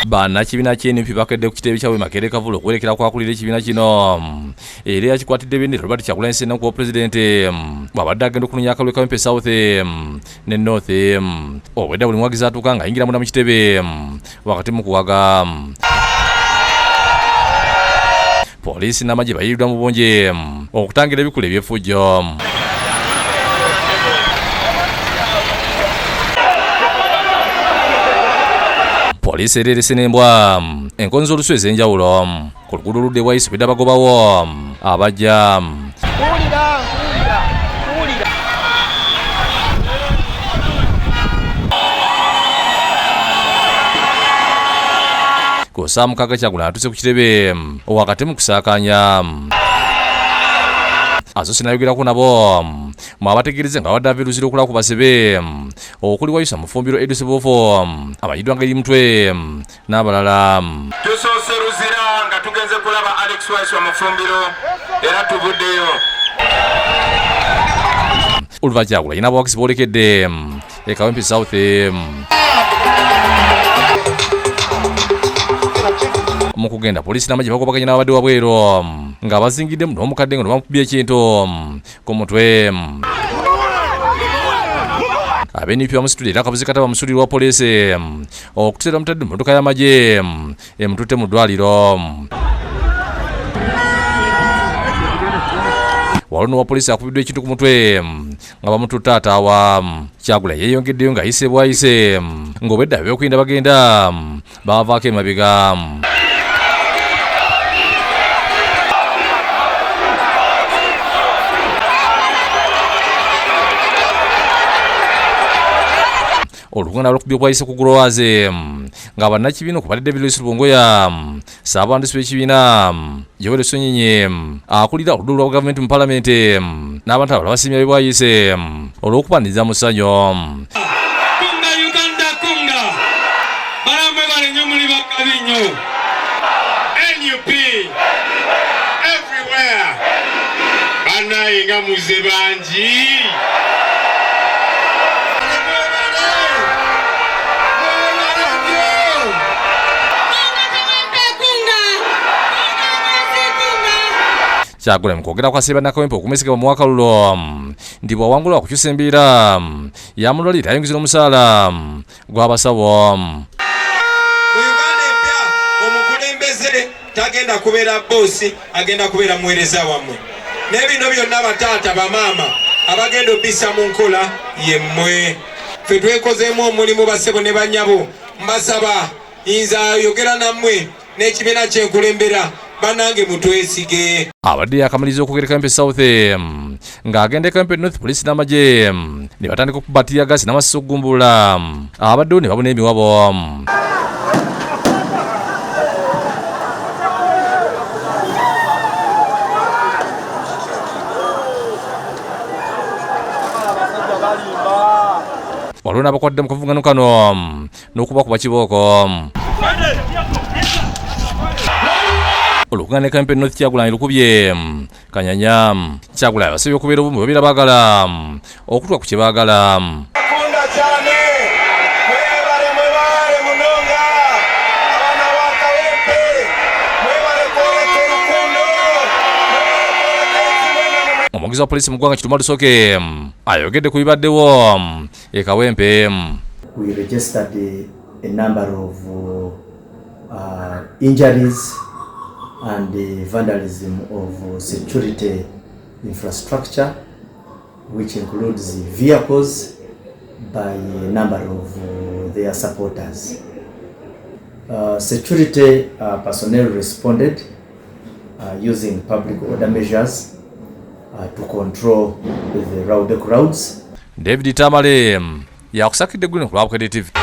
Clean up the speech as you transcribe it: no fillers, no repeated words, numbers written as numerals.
Bannakibiina ky'NUP bakedde ku kitebe kyabwe Makerere Kavule okuwerekera kwakulira ekibiina kino, era yakikwatidde bendera Robert Kyagulanyi Ssentamu ku bwapulezidenti bw'abadde agenda okunoonya akalulu ka Kawempe South ne North. Obwedda buli muwagizi atuuka ng'ayingira munda mu kitebe wakati mu kuwaga. Poliisi n'amagye bayiiriddwa mu bungi okutangira ebikula eby'effujjo. Poliisi era erese n'embwa enkonzi z'olusu ez'enjawulo ku luguudo oludda e Bwaise obwedda bagobawo abajja. Ku ssaawa 6 Kyagulanyi atuuse ku kitebe wakati mu kusaakaanya asoose n'ayogerako nabo mwabategeereza nga babadde ava e Luzira okulaba ku basibe okuli Wayusa Mufumbiro, Edu Sebuufu amanyiddwa nga Eri Mutwe n'abalala. Tusoose Luzira nga tugenze kulaba Alex Waiswa Mufumbiro era tuvuddeyo. Oluva Kyagulanyi n'abawagizi boolekedde e Kawempe South. Mu kugenda poliisi n'amagye bagobaganya n'ababadde wabweru nga bazingiddemu n'omukadde nga bamukubye ekintu ku mutwe. Ab'NUP bamusitudde era akabuzi kata bamusulira wa poliisi okutuusa bamutadde mu mmotoka y'amagye emututte mu ddwaliro. Waliwo n'owa poliisi akubiddwa ekintu ku mutwe nga bamututte ataawa. Kyagulanyi yeeyongeddeyo ng'ayise bw'ayise ng'obwedda ab'okwerinda bagenda baavaako emabega. Olukuŋŋaana lw'okubye bwayise ku Growers nga bannakibiina okubadde David Lewis Lubongoya, ssaabawandiisi w'ekibiina Joel Ssenyonyi akulira oludda lwa gavumenti mu palamenti n'abantu abalala basiimye ab'e Bwayise olw'okubaniriza mu ssanyu. Kunga Uganda kunga, balamu mwebale nnyo, muli bakabi nnyo. NUP everywhere, bannaye nga muze bangi. Kyagulanyi mu kwogera kwa Ssebannakawempe Nakawempe okumwesiga bamuwa akalulu nti bw'awangula okukyusa embeera yamulwalira ayongeza n'omusaala gw'abasawo. Mu Uganda empya omukulembeze tagenda kubeera boosi, agenda kubeera muweereza wammwe. N'ebino byonna bataata bamaama abagenda obissa mu nkola yemmwe. Ffe twekozeemu omulimu bassebo ne bannyabo, mbasaba nze ayogera nammwe n'ekibiina kyenkulembera, bannange mutwesige. Abadde yakamaliriza okwogera e Kawempe South ng'agenda e Kawempe North, poliisi n'amagye ne batandika okukuba ttiyaggaasi n'amasasi okugumbulula abaddewo ne babuna emiwabo. Waliwo n'abakwadde mu kavuvungano kano n'okubakuba kibooko. Olukuŋŋaana e Kawempe North Kyagulanyi lukubye kanyanya. Kyagulanyi abasabye okubeera obumu babeera baagala okutuuka ku kye baagala. Kunda cyane, mwebale mwebale munonga abaana ba Kawempe, mwebale kwoleka orukundo, mwebale kwoleka ekimwe. Omwogezi wa poliisi mu ggwanga Kituma Lusoke ayogedde ku bibaddewo e Kawempe. We registered a number of injuries and the vandalism of security infrastructure, which includes vehicles by a number of their supporters. Security personnel responded using public order measures to control the rowdy crowds. David Tamale yakusakidde Green ku lwa Bukedde TV.